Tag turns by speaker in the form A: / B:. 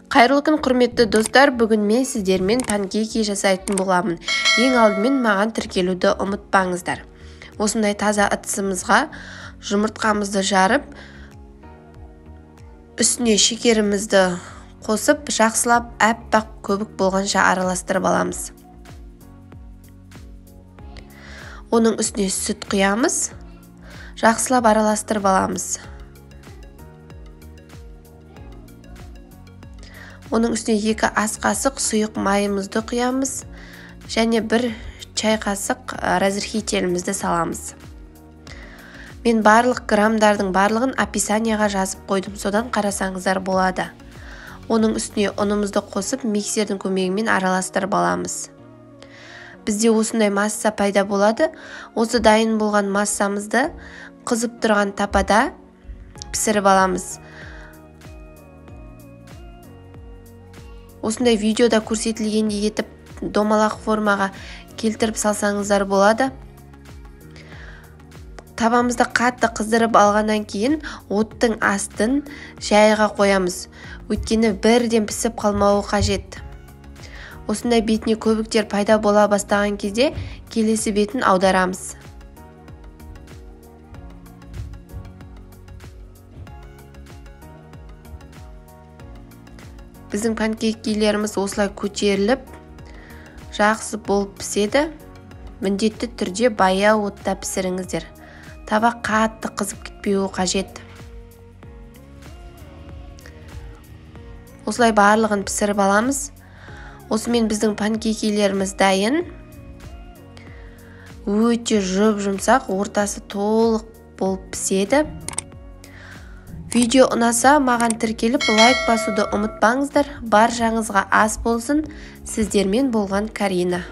A: Қайырлы күн, құрметті достар. Бүгін мен сіздермен панкейки жасайтын боламын. Ең алдымен маған тіркелуді ұмытпаңыздар. Осындай таза ыдысымызға жұмыртқамызды жарып, үстіне шекерімізді қосып, жақсылап әппақ көбік болғанша араластырып аламыз. Оның үстіне сүт құямыз, жақсылап араластырып аламыз. Оның үстіне 2 ас қасық сұйық майымызды құямыз және 1 чай қасық разрыхителімізді саламыз. Мен барлық граммдардың барлығын описанияға жазып қойдым, содан қарасаңыздар болады. Оның үстіне ұнымызды қосып, миксердің көмегімен араластырып аламыз. Бізде осындай масса пайда болады. Осы дайын болған массамызды қызып тұрған тапада пісіріп аламыз. Осындай видеода көрсетілгендей етіп домалақ формаға келтіріп салсаңыздар болады. Табамызды қатты қыздырып алғаннан кейін оттың астын жайға қоямыз. Өйткені бірден пісіп қалмауы қажет. Осындай бетіне көбіктер пайда бола бастаған кезде келесі бетін аударамыз. Біздің панкейкилеріміз осылай көтеріліп, жақсы болып піседі. Міндетті түрде баяу отта пісіріңіздер. Таба қатты қызып кетпеуі қажет. Осылай барлығын пісіріп аламыз. Осымен біздің панкейкилеріміз дайын. Өте жұп-жұмсақ, ортасы толық болып піседі. Видео ұнаса, маған тіркеліп, лайк басуды ұмытпаңыздар. Баршаңызға ас болсын. Сіздермен болған Карина.